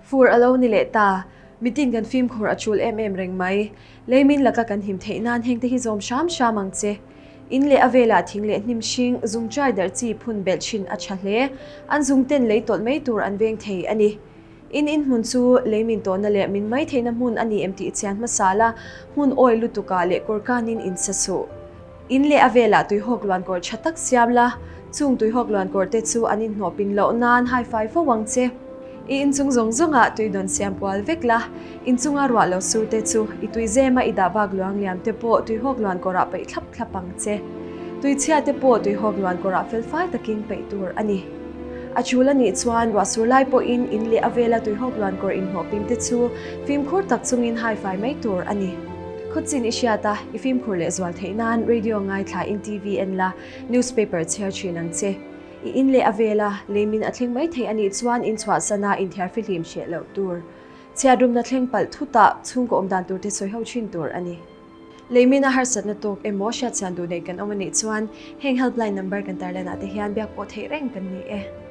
Fur a lo ni leh ta. Mitin kan fimkhur a tul em em reng mai. Leimin laka kan him theih nan hengte hi zawm hram hram ang che. In leh a velah thing leh hnim hring, zung chai darh chi phun belh thin a tha hle. An zung ten lei tawlh mai tur an veng thei a ni. In inhmun chu lei min tawhna leh min mai theihna hmun a ni em tih chian hmasa la, hmun awi lutukah leh kawr kanin in sa suh. In leh a velah tuihawk luan kawr tha tak siam la, chung tuihawk luan kawr te chu an inhnawh pin loh nan hai fai fo ang che. I inchung zawng zawngah tui dawn siam kual vek la, inchunga ruah lo sur te chu i tui zema i dah bak luang liam te pawh tuihawk luan kawrah peih thlap thlap ang che. Tuichhia te pawh tuihawk luan kawrah fel fai takin peih tur a ni. A chul a nih chuan ruah sur lai pawhin in leh a vela tuihawk luan kawr inhnawh pin te chu fimkhur tak chungin hai fai mai tur a ni. Khawchin i hriat a, i fimkhur leh zual theih nan radio ngaithla in TV en la, newspaper chhiar thin ang che. I in leh a vela leimin a thleng mai thei a nih chuan in chhuahsana inthiarfihlim hreh loh tur. Chhiatrumna thleng palh thutah chhungkaw awm dan tur te sawi ho thin tur a ni. Leimina harsatna tawk emaw hriatchhian duh nei kan awm a nih chuan heng helpline number kan tarlanah te hian biak pawh theih reng kan ni e.